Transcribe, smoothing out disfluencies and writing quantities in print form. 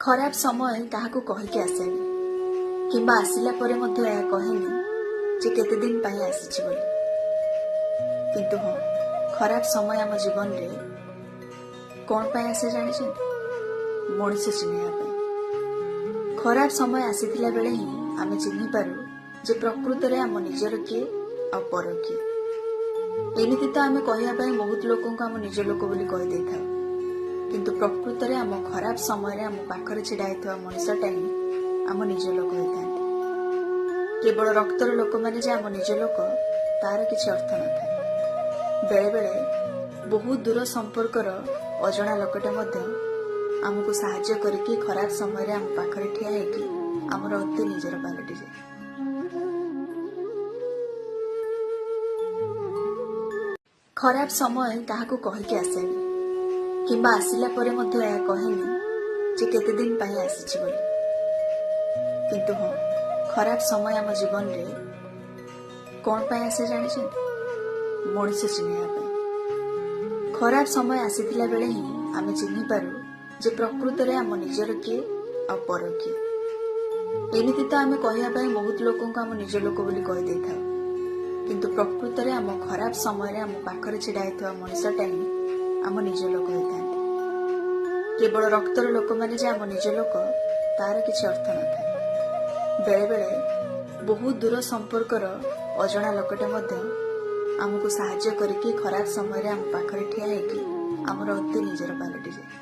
ଖରାପ ସମୟ କାହାକୁ କହିକି ଆସେନି, କିମ୍ବା ଆସିଲା ପରେ ମଧ୍ୟ ଏହା କହେନି ଯେ କେତେ ଦିନ ପାଇଁ ଆସିଛି ବୋଲି। କିନ୍ତୁ ହଁ, ଖରାପ ସମୟ ଆମ ଜୀବନରେ କ'ଣ ପାଇଁ ଆସେ ଜାଣିଛନ୍ତି? ମଣିଷ ଚିହ୍ନିବା ପାଇଁ। ଖରାପ ସମୟ ଆସିଥିଲା ବେଳେ ହିଁ ଆମେ ଚିହ୍ନିପାରୁ ଯେ ପ୍ରକୃତରେ ଆମ ନିଜର କିଏ ଆଉ ପର କିଏ। ଏମିତି ତ ଆମେ କହିବା ପାଇଁ ବହୁତ ଲୋକଙ୍କୁ ଆମ ନିଜ ଲୋକ ବୋଲି କହିଦେଇଥାଉ, କିନ୍ତୁ ପ୍ରକୃତରେ ଆମ ଖରାପ ସମୟରେ ଆମ ପାଖରେ ଛିଡ଼ା ହେଇଥିବା ମଣିଷଟା ହିଁ ଆମ ନିଜ ଲୋକ ହୋଇଥାନ୍ତି। କେବଳ ରକ୍ତର ଲୋକମାନେ ଯେ ଆମ ନିଜ ଲୋକ, ତାର କିଛି ଅର୍ଥ ନଥାଏ। ବେଳେବେଳେ ବହୁତ ଦୂର ସମ୍ପର୍କର ଅଜଣା ଲୋକଟା ମଧ୍ୟ ଆମକୁ ସାହାଯ୍ୟ କରିକି ଖରାପ ସମୟରେ ଆମ ପାଖରେ ଠିଆ ହେଇକି ଆମର ଅତି ନିଜର ପାଲଟିଯାଏ। ଖରାପ ସମୟ କାହାକୁ କହିକି ଆସେନି, କିମ୍ବା ଆସିଲା ପରେ ମଧ୍ୟ ଏହା କହେନି ଯେ କେତେ ଦିନ ପାଇଁ ଆସିଛି ବୋଲି। କିନ୍ତୁ ହଁ, ଖରାପ ସମୟ ଆମ ଜୀବନରେ କ'ଣ ପାଇଁ ଆସେ ଜାଣିଛନ୍ତି? ମଣିଷ ଚିହ୍ନିବା ପାଇଁ। ଖରାପ ସମୟ ଆସିଥିଲା ବେଳେ ହିଁ ଆମେ ଚିହ୍ନିପାରୁ ଯେ ପ୍ରକୃତରେ ଆମ ନିଜର କିଏ ଆଉ ପର କିଏ। ଏମିତି ତ ଆମେ କହିବା ପାଇଁ ବହୁତ ଲୋକଙ୍କୁ ଆମ ନିଜ ଲୋକ ବୋଲି କହିଦେଇଥାଉ, କିନ୍ତୁ ପ୍ରକୃତରେ ଆମ ଖରାପ ସମୟରେ ଆମ ପାଖରେ ଛିଡ଼ା ହେଇଥିବା ମଣିଷଟା ହିଁ ଆମ ନିଜ ଲୋକ ହୋଇଥାନ୍ତି। କେବଳ ରକ୍ତର ଲୋକମାନେ ଯେ ଆମ ନିଜ ଲୋକ, ତାର କିଛି ଅର୍ଥ ନଥାଏ। ବେଳେବେଳେ ବହୁତ ଦୂର ସମ୍ପର୍କର ଅଜଣା ଲୋକଟା ମଧ୍ୟ ଆମକୁ ସାହାଯ୍ୟ କରିକି ଖରାପ ସମୟରେ ଆମ ପାଖରେ ଠିଆ ହେଇକି ଆମର ଅତି ନିଜର ପାଲଟିଯାଏ।